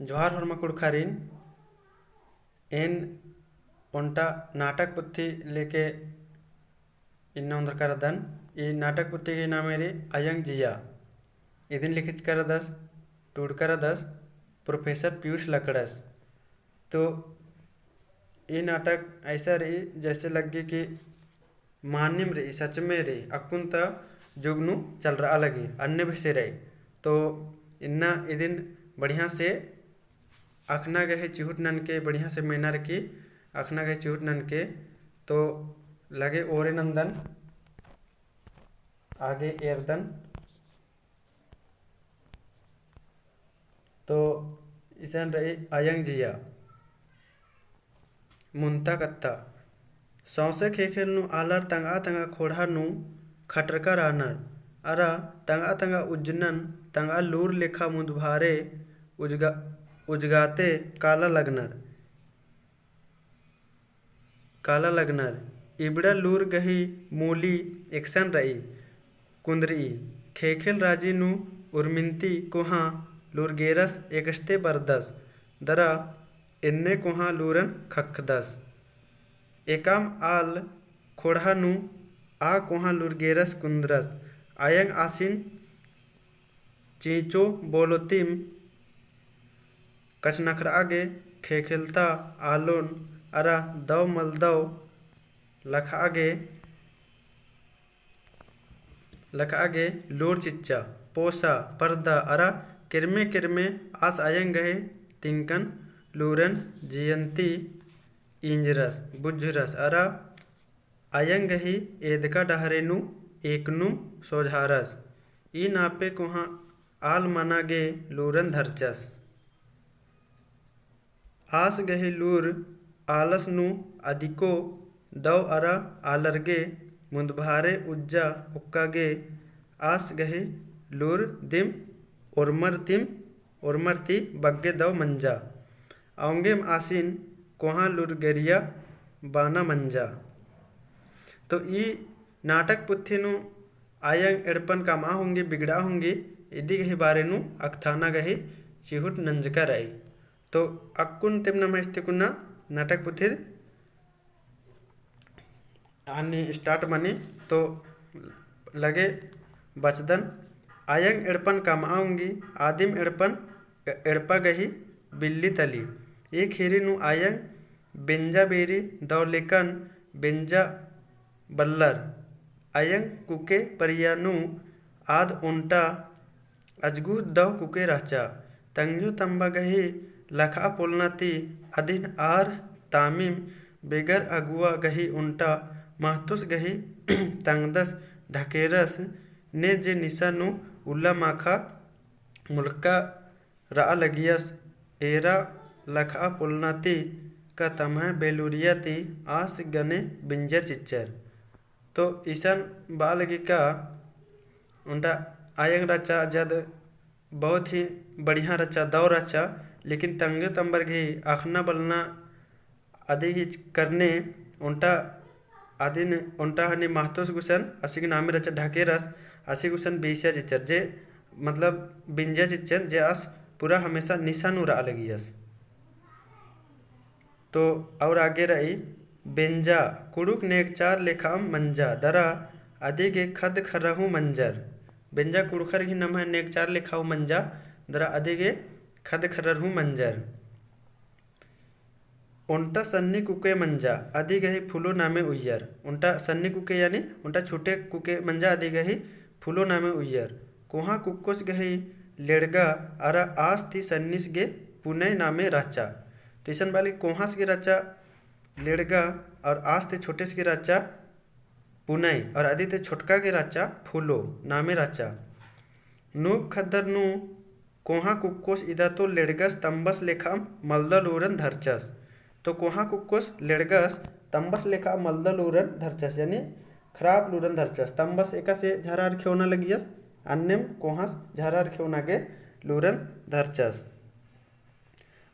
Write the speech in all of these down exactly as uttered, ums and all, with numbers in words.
जोहार होरमा कुँड़ुख़ारिन, एन ओन्टा नाटक पुथी लेके इन्ना ओन्द्रका रअदन। ई नाटक पुथी गही नामे रई अयंग जिया। इदिन लिखचका रअदस, टूड़का रअदस प्रोफेसर पीयूष लकड़स। तो ई नाटक ऐसा रई जैसे लग्गी कि मानिम रई, सच में रई, अक्कुन ता जुग नू चलरआ लगी, अन्ने बेसे रई। तो इन्ना इदिन बढ़िया से अख़ना गही चिहुट ननके, बढ़िया से मेनर की अख़ना गही चिहुट ननके। तो लगे ओरे नन्दन, आगे एरदन। तो इसन रई अयंग जिया। मुन्ता कत्था। सौंसे ख़ेख़ेल नू आलर तंगआ तंगआ ख़ोंड़हा नू खटरका रअनर। अरा तंगआ तंगआ उज्जनन तंगआ लूर लेखा मुन्दभारे उजगा, उजगाते काला लगनर। काला लगनर। इबड़ा लूर गही मूली एकसन रई, कुन्दरई। ख़ेख़ेल राजी नू उर्मिन्ती कोहाँ लूरगेरस एकसते बरदस, दरा एन्ने कोहाँ लूरन ख़क्खदस। एकाम आल ख़ोंड़हा नू आ कोहाँ लूरगेरस कुन्दरस। अयंग आसिन चींचो बोलोतिम कछनखरआ गे ख़ेख़ेलता आलोन अरा दव मलदव लखआ गे, लखआ गे लूर चिच्चा, पोसा, परदा अरा केरमे केरमे आस अयंग गही तिंकन लूरन जियन्ती इंजरस, बुझुरस अरा अयंग गही एदका डहरे नू एकनुम सोझारस। ई नापे कोहाँ आल मना गे लूरन धरचस। आस गही लूर आलस नू अदिको दव अरा आलर गे मुन्दभारे उज्जा ओक्का गे आस गही लूर दिम ओरमर तिम ओरमर ती बग्गे दव मंजा। औंगेम आसिन कोहाँ लूरगेरिया बाना मंजा। तो ई नाटक पुथी नू अयंग एड़पन कमआ होंगी, बिगड़आ होंगी, इदी गही बारे नू अकथाना गही चिहुट नंजका रई। तो अक्कुन तेम नम्है इस्तिकुन्ना नाटक पुथी अन्ने start मनी। तो लगे बचदन, अयंग एड़पन कमआ ओंगी, आदिम एड़पन ए-, एड़पा गही बिल्ली तली। एक ख़ीरी नू अयंग बेंजा बेरी दव लेकन बेंजा बल्लर। अयंग कुके परिया नू आद ओन्टा अजगुस दव कुके रहचा। तंग्यो तम्बा गही लखआ पोलना ती अदिन आर तामिम बेगर अगुवा गही ओन्टा महतोस गही तंगदस ढकेरस। ने जे निसा नू उल्ला माखा मुलका रआ लगियस, एरा लखआ पोलना ती का तम्है बेलुरिया ती आस गने बिंजर चिच्चर। तो इसन बआ लगी का ओन्टा अयंग रहचा जद बहुत ही बढ़िया रहचा, दव रहचा, लेकिन तंग्यो तम्बर गही अख़ना बलना अदी गही करने ओन्टा अदिन ओन्टा हनी महतोस गुसन असिक नामे रहचा ढकेरस, असिक गुसन बेसिया चिच्चर जे मतलब बिंजिया चिच्चर जे आस पूरा हमेशा निसा नू रआ लगियस। तो और आगे रई बेंजा कुँड़ुख़ नेगचार लेखा मंजा दरा अदी गे ख़द्द ख़र्रा हूँ मंजर। बेंजा कुँड़ुख़र गही नम्है नेगचार लेखा हूँ मंजा दरा अदी गे ख़द्द ख़र्रर हूँ मंजर। ओन्टा सन्नी कुके मंजा अदी गही फुलो नामे उइयर। ओन्टा सन्नी कुके यानी ओन्टा छोटे कुके मंजा अदी गही फुलो नामे उइयर। कोहाँ कुक्कोस गही लेड़गा अरा आस ती सन्नीस गे पुनय नामे रहचा। तो इसन बाली कोहाँस गे रहचा लेड़गा और आस ती छोटेस गे रहचा पुनय और अदी ती छोटका गे रहचा फुलो नामे रहचा। नूप ख़द्दर नू कोहाँ कुक्कोस इदा तो लेड़गस तम्बस लेखा मलदा लूरन धरचस। तो कोहाँ कुक्कोस लेड़गस तम्बस लेखा मलदा लूरन धरचस, यानी खराब लूरन धरचस। तम्बस एकासे झरार खेवना लगियस, अन्नेम कोहाँस झरार खेवना गे लूरन धरचस।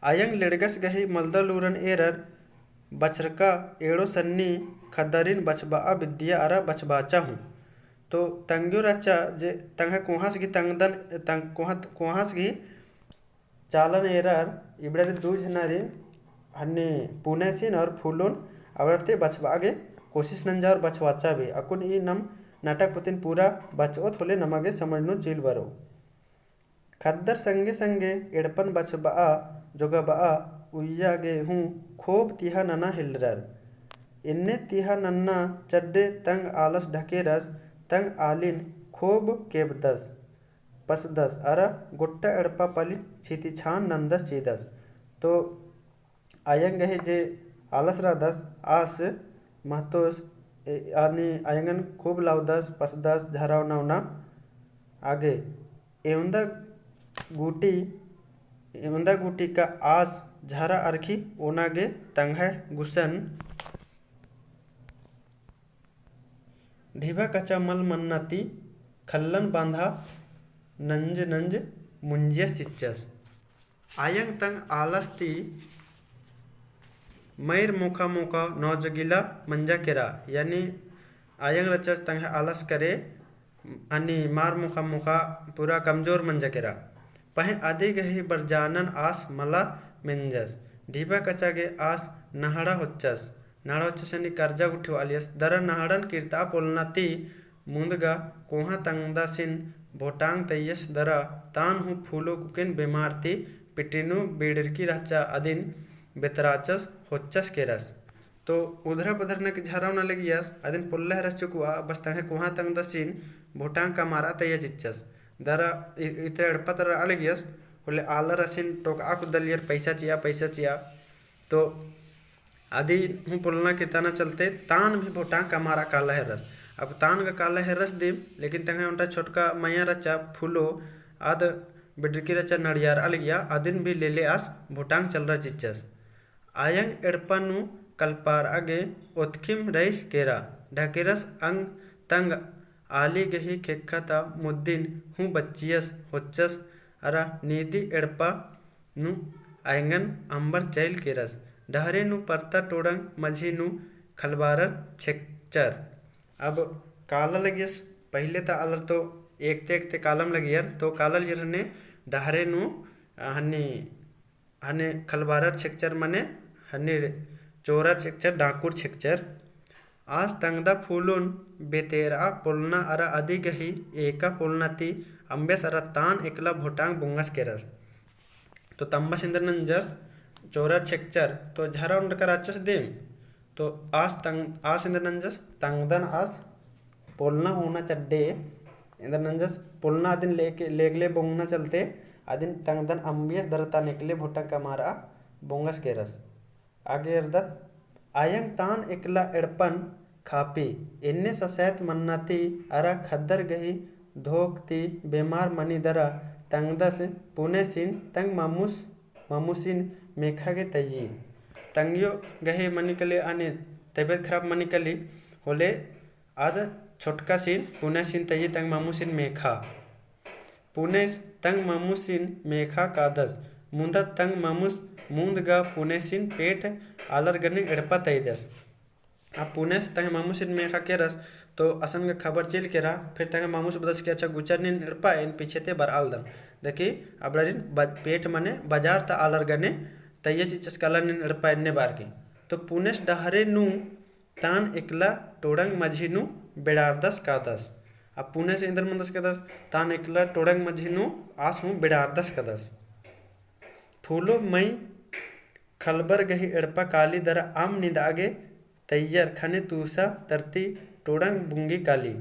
अयंग लेड़गस गही मलदा लूरन एरर बछरका एड़ो सन्नी ख़द्दरिन बछबआ बिद्दिया अरा बछबाचा हूँ। तो तंग्यो रहचा जे तंग्है कोहाँस गही तंगदन, तंग-, कोहाँ, कोहाँस गही चालन एरर। इबड़ारी दू झनारिन हन्नी पुनेसिन और फूलोन अबड़र ती बछाबआ गे कोशिश नंजा और बछाबाचा भी। अक्कुन ई नम नाटक पुतिन पूरा बचओत होले नमा गे समझ नू चिल बरओ। ख़द्दर संगे संगे एड़पन बछाबआ जोगाबआ उइया गे हूँ खूब तिहा नना हेलरर। एन्ने तिहा नन्ना चड्डे तंग आलस ढकेरस, तंग आलिन खूब केबदस, पसदस, अरा गोट्टा एड़पा पलिन छितिछान नन्दस चिदस। तो आयंग गही जे आलस रअदस आस महतोस, ए, आनी आयंगन खूब लावदस, पसदस, झरा ओना ओना आगे। एवंदा गूटी, एवंदा गूटी का आस झरा अरखी ओना गे तंग्है गुसन। ढिबा कचा मल मन्ना ती खल्लन बांधा नंज नंज मुंजियस चिच्चस। आयंग तंग आलस ती मइर मोखा मोखा नौजगिला मंजा केरा, यानी आयंग रचस तंग्है आलस करे, अन्नी मार मोखा मोखा पूरा कमजोर मंजा केरा। पहें अदी गही बरजानन आस मला मेंजस। ढिबा कचा गे आस नहड़ा होच्चस। नहड़ा होच्चस यानी कर्जा गुट्ठी वालियस। दरा नहड़न किर्ता पोलना ती मुन्दगा कोहाँ तंगदासिन भोटांग तैयस दरा तान हूँ फूलो कुकेन बेमार ती पिटिनु बिड़रकी रहचा अदिन बेतराचस होच्चस केरस। तो उधरा पधरना के झरा ओना लगियस, अदिन पोल्ला हेरस चुकवा, बस तंग्है कोहाँ तंगदासिन भोटांग कमारा तैया चिच्चस। दरा इ-, इतरा एड़पा तरा लगियस, होले आलर असिन टोकआ कुद्दलियर, पैसा चिआ, पैसा चिआ। तो अदी हूँ पोलना के तना चलते तान भी भोटांग कमारा काला हेरस। अब तान गा काला हेरस दिम, लेकिन तंग्है ओन्टा छोटका मया रचा फूलो, आद बिड़रकी रचा नड़ियार अलगिया, अदिन भी लेले आस भोटांग चलरा चिच्चस। आयंग एड़पा नू कलपारआ गे ओतखिम रई केरा, ढकेरस अंग तंग आली गही खेक्खा ता मुद्दिन हूँ बच्चियस होच्चस, अरा नीदी एड़पा नू आयंगन अम्बर चइल केरस। डहरे नू परता टोड़ंग मझी नू खलबारर छेकचर। अब काला लगियस, पहिले ता आलर तो एकते एकते कालम लगियर, तो काला लगियर हने डहरे नू, अ, हन्नी, हने खलबारर छेकचर मने हन्नी चोरर छेकचर, डाकुर छेकचर। आस तंगदा फूलोन बेतेरआ पोलना अरा अदी गही एका पोलना ती अम्बेस अरा तान एकला भोटांग बोंगस केरस। तो तम्बस एन्देर नंजस चोरर छेकचर, तो झरा ओन्टा का रचस दिम। तो आस तंग-, आस एन्देर नंजस तंगदन आस पोलना होना चड्डे, एन्देर नंजस पोलना अदिन लेके, लेकले बोंगना चलते, अदिन तंगदन अम्बियस दरा तान एकले भोटांग कमारआ बोंगस केरस। आगे एरदत, आयंग तान एकला एड़पन खापी, एन्ने ससैत मन्ना ती अरा ख़द्दर गही धोक ती बेमार मनी दरा तंगदस पुनेसिन तंग मामुस, मामुसिन मेखा गे तैयी। तंग्यो गही मनी कली आने तबियत खराब मनी कली होले आद छोटकासिन पुनेसिन तैयी तंग मामुसिन मेखा। पुनेस तंग मामुसिन मेखा कादस। मुन्दा तंग मामुस मुन्द गा पुनेसिन पेट आलर गने एड़पा तैदस। आ पुनेस तंग मामुसिन मेखा केरस, तो असन गा खबर चिल केरा, फिर तंग मामुस बअदस कि अच्छा गुचर नीन एड़पा एन पीछे ते बरआलदन। देखी, अबड़ारिन ब-, पेट मने बजार ता आलर गने तैया चिच्चस काला नीन एड़पा एन्ने बार की। तो पुनेस डहरे नू तान एकला टोड़ंग मझी नू बेड़ारदस कादस। अब पुनेस एन्देर मनदस कादस, तान एकला टोड़ंग मझी नू आस हूँ बेड़ारदस कादस। फूलो मई खलबर गही एड़पा काली दरा अम्म निंदआ गे तैयर ख़ने तूसा तरती टोड़ंग बुंगी काली।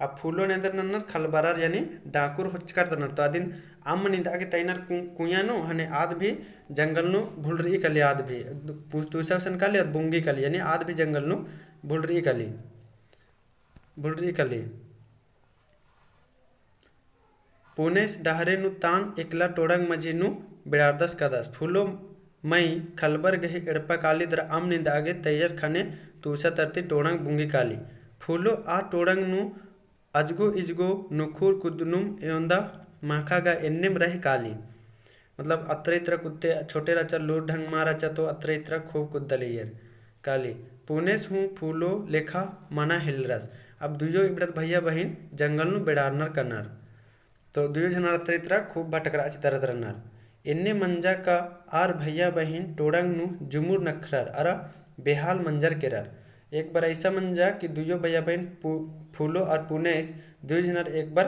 अब फूलोन एन्देर नन्नर खलबरर यानी डाकुर होचकर दनर। तो अदिन अम्म निंदआ गे तैनर कु-, कुइया नू ख़ने आद भी जंगल नू भुलरई काली आद भी। दु-, पु-, तूसा उसन काली और बुंगी काली यानी आद भी जंगल नू भुलरई काली। भुलरई काली। पुनेस डहरे नू तान एकला टोड़ंग मझी नू बेड़ारदस कादस। फूलो मई खलबर गही एड़पा काली दरा अम्म निंदआ गे तैयर ख़ने तूसा तरती टोड़ंग बुंगी काली। फूलो आ टोड़ंग नू अजगो इजगो नुखुर कुद्दनुम एवंदा माखा गा एन्नेम रही काली। मतलब अतरा इतरा कुद्दे, छोटे रहचा, लूर ढंग मा रहचा तो अतरा इतरा खूब कुद्दा लगियर काली। पुनेस हूँ फूलो लेखा मना हेलरस। अब दुयो इबड़त भैया बहिन जंगल नू बेड़ारनर कनर। तो दुयो झनर अतरा इतरा खूब भटकरआ चिदरदर रअनर। एन्ने मंजा का आर भैया बहिन टोड़ंग नू जुमुर नखरर अरा बेहाल मंजर केरर। एक बार ऐसा मंजा कि दुयो भैया बहिन पु-, फूलो और पुनेस दुई झनर एक बार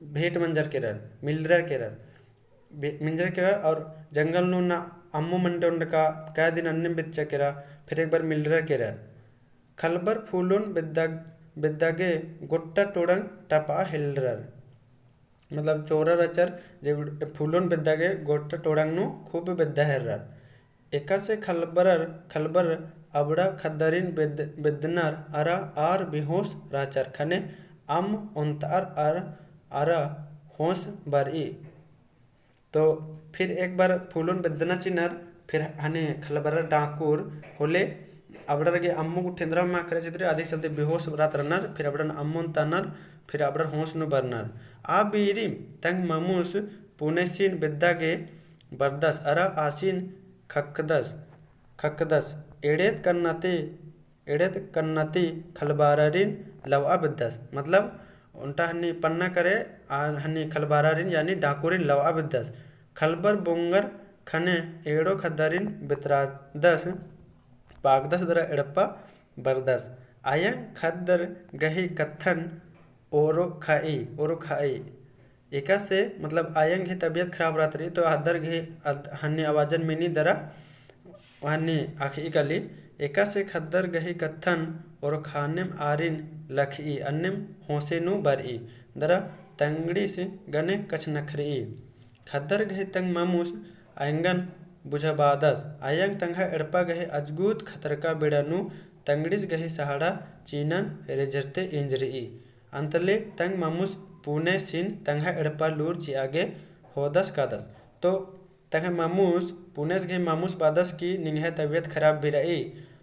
भेंट मंजर केरर, मिलरर केरर। बे-, मिंजर केरा और जंगल नू ना अम्मो मंडोंड का कै दिन अन्नेम बेच्चा केरा, फिर एक बार मिलरर केरा। खलबर फूलोन बेद्दा, बेद्दा गे गोट्टा टोड़ंग टपा हेलरर। मतलब चोरा रचर जे फूलोन बेद्दा गे गोट्टा टोड़ंग नू खूब बेद्दा हेलरर। एकासे खलबरर, खलबर अबड़ा खद्दरिन बेद-, बेद्दनर अरा आर बेहोस रहचर खने अम्म ओन्तअर अर अरा होस बरई। तो फिर एक बार फूलोन बेद्दना चिनर, फिर हने खलबरर डाकुर होले अबड़र गे अम्मो गुट्ठी एन्दरा मा करे चितरी, अदिक चलते बेहोस बरत रअनर, फिर अबड़न अम्मो ओन्तअनर, फिर अबड़र होस नू बरनर। आ बीरिम तंग ममुस पुनेसिन बेद्दा गे बरदस अरा आसिन खक्कदस, खक्कदस, एड़ेत कन्ना ती, एड़ेत कन्ना ती खलबररिन लवआ बेद्दस। मतलब, ओन्टा हन्नी पन्ना करे, आ हन्नी खलबररिन, यानी डाकुरिन लवआ बेद्दस। खलबर बोंगर खने एड़ो खद्दरिन बेतरादस, पागदस दरा एड़पा बरदस। आयंग खद्दर गही कत्थन ओरोखई, ओरोखई। एकासे, मतलब, आयंग गही तबियत खराब रहत रई, तो खद्दर गही अद-, हन्नी आवाजन मेनी दरा, हन्नी अख़ई काली। एकासे खद्दर गही कत्थन ओरोखानेम आरिन लखई, अन्नेम होसे नू बरई, दरा तंगड़िस गने कछनखरई। खद्दर गही तंग ममुस आयंगन बुझाबादस। आयंग तंग्है एड़पा गही अजगुत खतरका बेड़ा नू तंगड़िस गही सहाड़ा चिअनन रेझरते इंजरई। अन्तले तंग ममुस पुनेसिन तंग्है एड़पा लूर चिआ गे होदस कादस। तो तंग्है ममुस, पुनेस गही ममुस बादस कि निंग्है तबियत खराब भी रई,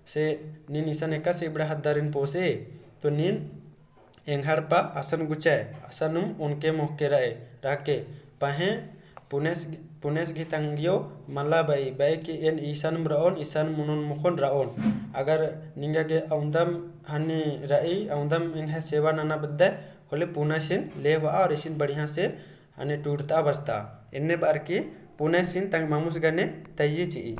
से नीन इसन एकासे इबड़ा हद्दारिन पोसे, तो नीन एंग्है एड़पा असन गुचय, असनुम ओनके मोख़के रअय, रहके, पहें पुनेस, पुनेस गही तंग्यो मला बई, बई कि एन इसन रओन, इसन मुनोन मोख़ोन रओन। अगर निंगा गे औंदम हन्नी रई, औंदम एंग्है सेवा नना बेद्दय, होले पुनेसिन लेवआ और इसिन बढ़िया से हन्नी टूड़ता बस्ता। एन्ने बअर कि पुनेसिन तंग ममुस गने तइयी चिई।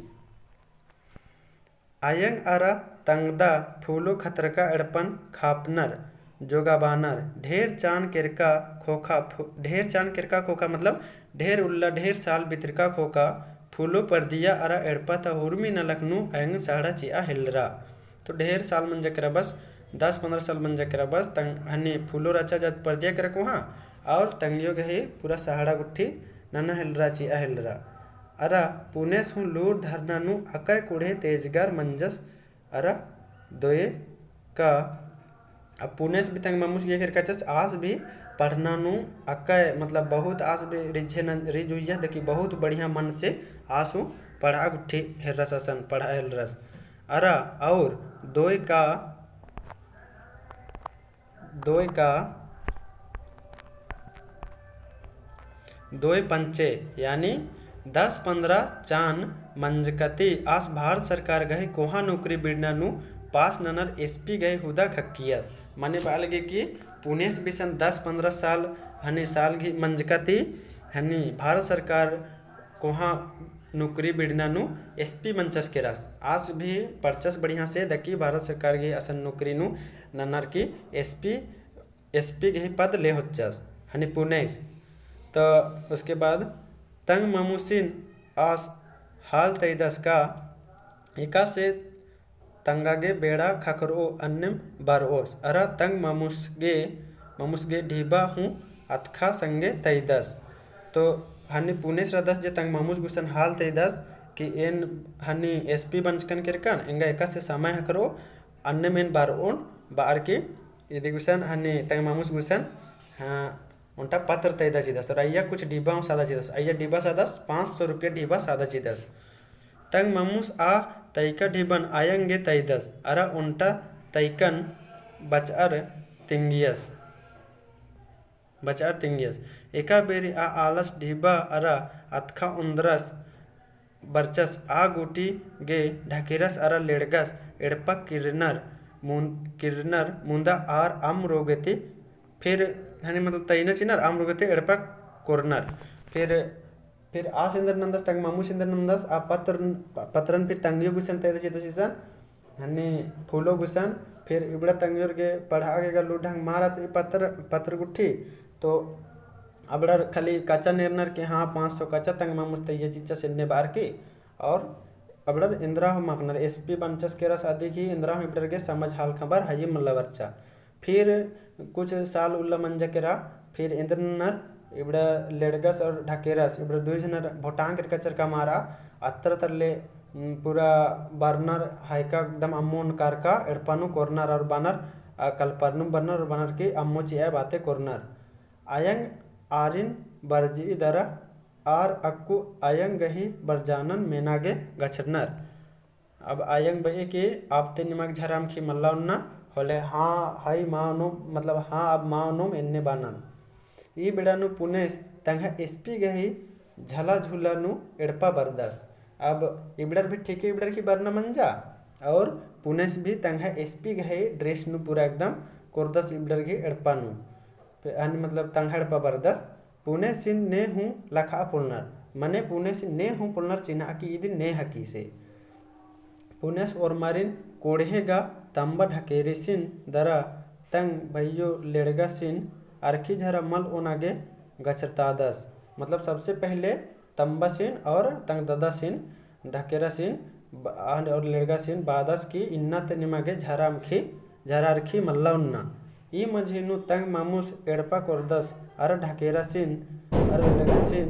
आयंग अरा तंगदा फूलो खतरका एड़पन खापनर, जोगाबानर, ढेर चान केरका ख़ोख़ा, फु-, ढेर चान केरका ख़ोख़ा मतलब ढेर उल्ला, ढेर साल बितरका ख़ोख़ा, फूलो परदिया अरा एड़पा ता हुरमी नलख नू आयंग सहाड़ा चिआ हेलरा। तो ढेर साल मंजा केरा बस, दस पन्द्रह साल मंजा केरा बस, तंग हन्नी फूलो रहचा जद परदिया केरा ख़ोख़ा, और तंग्यो गही पूरा सहाड़ा गुट्ठी नना हेलरा चिआ हेलरा। अरा पुनेस हूँ लूर धरना नू अकय कुढ़े तेजगर मंजस अरा दोय का, अब पुनेस भी तंग ममुस गे केरका चिअस, आस भी पढ़ना नू अकय, मतलब बहुत आस भी रिझे न, रिझ उइया दकी बहुत बढ़िया मन से आस हूँ पढ़ा गुट्ठी हेलरस असन, पढ़ा हेलरस। अरा और दोय का दोय का, दोय पंचे, यानी दस पन्द्रह चान मंजकती आस भारत सरकार गही कोहा नौकरी बिड़ना नू पास ननर एसपी गही हुदा खक्कियस। माने बआ लगे कि पुनेस बिसन दस पन्द्रह साल हनी साल गही मंजकती हनी भारत सरकार कोहा नौकरी बिड़ना नू एसपी मंचस केरस। आस भी पढ़चस बढ़िया से दकी भारत सरकार गही असन नौकरी नू ननर की एसपी, एसपी गही पद ले होचस हनी पुनेस। तो उसके बाद तंग ममुसिन आस हाल तैदस का एकासे तंगा गे बेड़ा खखरओ अन्नेम बरओस। अरा तंग ममुस गे, ममुस गे ढिबा हूँ अतखा संगे तैदस। तो हनी पुनेस रअदस जे तंग ममुस गुसन हाल तैदस कि एन हनी एसपी बंचकन केरकन, एंगा एकासे समय हखरओ, अन्नेम एन बरओन बअर की इदी गुसन हनी तंग ममुस गुसन, हाँ, ओन्टा पत्र तैदा चिदस, और अइया कुछ डिब्बा हूँ सादा चिदस। अइया डिब्बा सादस, पाँच सौ रुपया डिब्बा सादा चिदस। तंग ममुस आ तैका डिब्बन आयंग गे तैदस, अरा ओन्टा तैकन बचअर तिंगियस, बचअर तिंगियस। एका बेरी आ आलस डिब्बा अरा अतखा ओन्दरस बरचस, आ गूटी गे ढकेरस अरा लेड़गस एड़पा किर्रनर, मुन-, किर्रनर मुन्दा आर अम्म रोगेती फिर हनी मतलब तैना चिनर अम्म रोगेती एड़पा कोरनर। फिर फिर आस एन्देर नन्दस, तंग मामुस एन्देर नन्दस, आ पत्र, प-, पत्रन फिर तंग्यो गुसन तैयार चिदस इसन, हन्नी फूलो गुसन, फिर इबड़ा तंग्योर गे पढ़ा गे गा लूर ढंग मारत रई पत्र, पत्र गुट्ठी, तो अबड़र खाली कचा नेरनर कि हाँ, पाँच सौ कचा तंग मामुस तैयार चिच्चस एन्ने बअर की, और अबड़र एन्दरा हूँ मखनर, एसपी बंचस केरस अदिगही एन्दरा हूँ इबड़र गे समझ हाल खबर हइये मल्ला बरचा। फिर कुछ साल उल्ला मंजा केरा, फिर एन्देर ननर इबड़ा लेड़गस और ढकेरस, इबड़ा दुई झनर भोटांग केरका चरका मारा, अत्तर तरले, उम, पूरा बरनर हइका एकदम अम्मोन करका एड़पा नू कोरनर और बअनर, आ, कलपरनुम बरनर और बअनर कि अम्मो चिआ बाते कोरनर। अयंग आरिन बरजई दरा आर अक्कु अयंग गही बरजानन मेना गे गछरनर। अब अयंग बई कि अब ते निमा गे झरा अमखी मल्ला ओन्ना, होले हाँ, हई मा ओनोम, मतलब हाँ, अब मा ओनोम एन्ने बअनन। ई बेड़ा नू पुनेस तंग्है एसपी गही झला झूला नू एड़पा बरदस। अब इबड़र भी ठीके इबड़र की बरना मंजा, और पुनेस भी तंग्है एसपी गही dress नू पूरा एकदम कोरदस इबड़र गही एड़पा नू। पे-, हन्नी मतलब तंग्है एड़पा बरदस। पुनेसिन ने हूँ लखा पोलनर, मने पुनेसिन ने हूँ पोलनर चिन्हा कि इदिन ने हकीसे। पुनेस ओर्मारिन कोड़हे गा तम्बा ढकेरिसिन दरा तंग भइयो लेड़गासिन अरखी झरा मल ओना गे गछरतादस। मतलब सबसे पहले तम्बासिन और तंग ददासिन ढकेरासिन ब-, और लेड़गासिन बादस कि इन्ना ते निमा गे झरा अमखी, झरा अरखी मल्ला ओन्ना। ई मझी नू तंग मामुस एड़पा कोरदस अरा ढकेरासिन अरा लेड़गासिन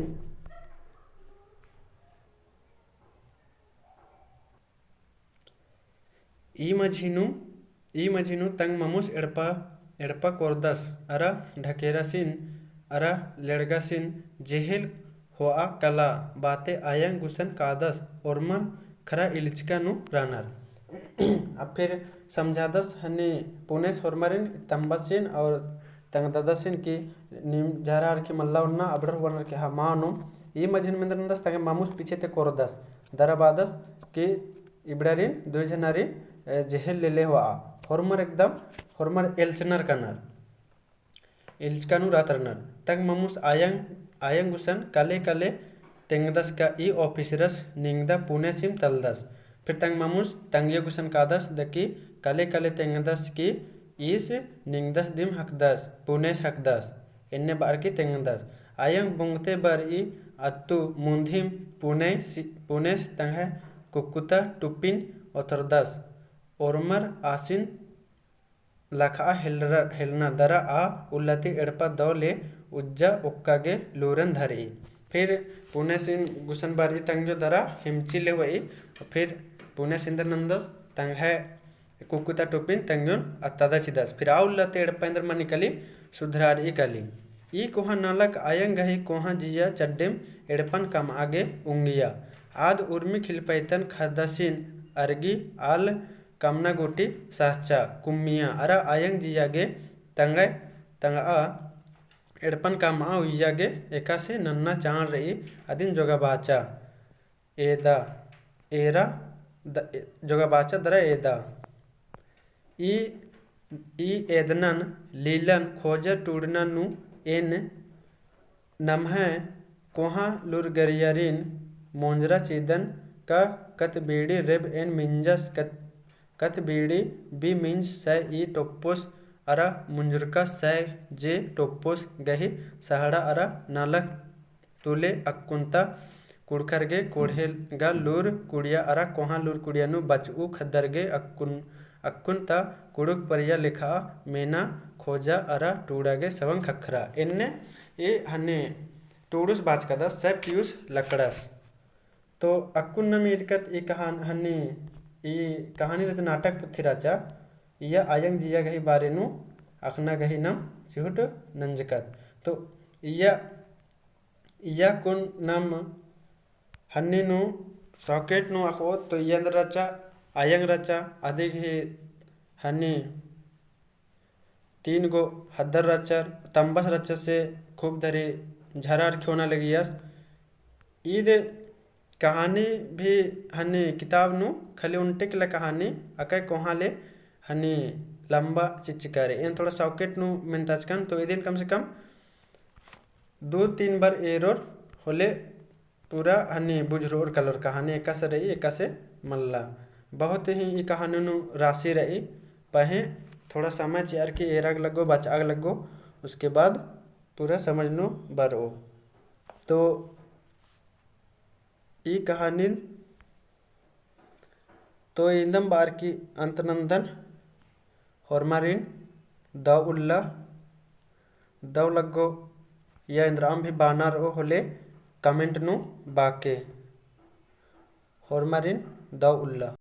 ई मझी नू, ई मझी नू तंग मामुस एड़पा, एड़पा कोरदस अरा ढकेरासिन अरा लेड़गासिन जेहेल होआ कला बाते अयंग गुसन कादस ओर्मर खरा इलिचका नू रअनर। अब फिर समझादस हन्नी पुनेस ओर्मारिन तम्बासिन और तंग ददासिन कि नीम झरा अरखी मल्ला ओन्ना अबड़र बअनर कि हाँ मा ओनोम। ई मझी नू मेंदर नन्दस तंग मामुस पीछे ते कोरदस दरा बादस कि इबड़ारिन दुई झनारिन, ए, जेहेल लेले होआ। होर्मर एकदम, होर्मर एल्चनर कनर। एल्चका नू रअदर रअनर। तंग मामुस अयंग, अयंग गुसन कले कले तेंगदस का ई officerस निंगदा पुनेसिम तलदस। फिर तंग मामुस तंग्यो गुसन कादस दकी कले कले तेंगदस की ईस निंगदस दिम हकदस, पुनेस हकदस। एन्ने बअर की तेंगदस। अयंग बोंगते बरई अत्तु मुन्धिम पुनेस, पुनेस तंग्है कुक्कुता टुप्पिन ओथरदस। ओर्मर आसिन लखा हेलर-, हेलनर दरा आ उल्ला ती एड़पा दव ले उज्जा ओक्का गे लूरन धरई। फिर पुनेसिन गुसन बरई तंग्यो दरा हिमची ले होई। फिर पुनेस एन्देर नन्दस तंग्है कुक्कुता टुप्पिन तंग्योन अत्तादा चिदस। फिर आ उल्ला ती एड़पा एन्देर मनी कली सुधरारई कली। ई कोहाँ नलख अयंग गही कोहाँ जिया चड्डेम एड़पन कमआ गे उंगिया। आद उर्मी खिलपैतन खदसिन अरगी आल कमना गूटी सहचा कुम्मिया अरा अयंग जिया गे तंगआ, तंगआ एड़पन कमआ उइया गे एकासे नन्ना चाड़ रई अदिन जोगा बाचा। एदा, एरा, द-, जोगा बाचा दरा एदा। ई, ई एदनन लीलन खोजा टूड़ना नू एन नम्है कोहाँ लूरगरियारिन मोंजरा चिदन का कत बीड़ी रेब एन मिंजस कत, कत बीड़ी बी मिंज सै ई टोप्पोस अरा मुंजुरका सै जे टोप्पोस गही सहड़ा अरा नलख तुले अक्कुन्ता कुँड़ुख़र गे कोड़हे गा लूर कुड़िया अरा कोहाँ लूर कुड़िया नू बचऊ ख़द्दर गे अक्कुन, अक्कुन्ता कुँड़ुख़ परिया लेखा मेना खोजा अरा टूड़ा गे सवंग ख़क्खरा। एन्ने ई हन्नी टूड़ुस बाचकादस, सै पियुस लकड़स। तो अक्कुन नम ईरकत ई कहान-, हन्नी ई कहानी रहचा नाटक पुथी रहचा, इया अयंग जिया गही बारे नू अख़ना गही नम चिहुट नंजकत। तो इया इया कुन नम हन्नी नू सॉकेट नू अख़ोत तो इया एन्देर रहचा, अयंग रहचा, अदिगही हन्नी तीन गो ख़द्दर रहचर, तम्बस रहचर से खूब धरी झरा अरखी ओना लगियस। ईद कहानी भी हन्नी किताब नू खाली उन्टे किला कहानी अकय कोहाँ ले हन्नी लम्बा चिच्चका रई। एन थोड़ा सॉकेट नू मेन्ताचकन तो इदिन कम से कम दू तीन बार एरोर होले पूरा हनी बुझुरओर कालोर कहानी एकासे रई, एकासे मल्ला। बहुत ही ई कहानी नू रासी रई, पहें थोड़ा समय चिअर की एरआ गे लग्गो, बचआ गे लग्गो, उसके बाद पूरा समझ नू बरओ। तो ई कहानी तो इन्दम बअर की अंत नन्दन। होरमारिन दव उल्ला, दव लग्गो, या इन्द्राम भी बानर ओ होले comment नू बाके। होरमारिन दव उल्ला।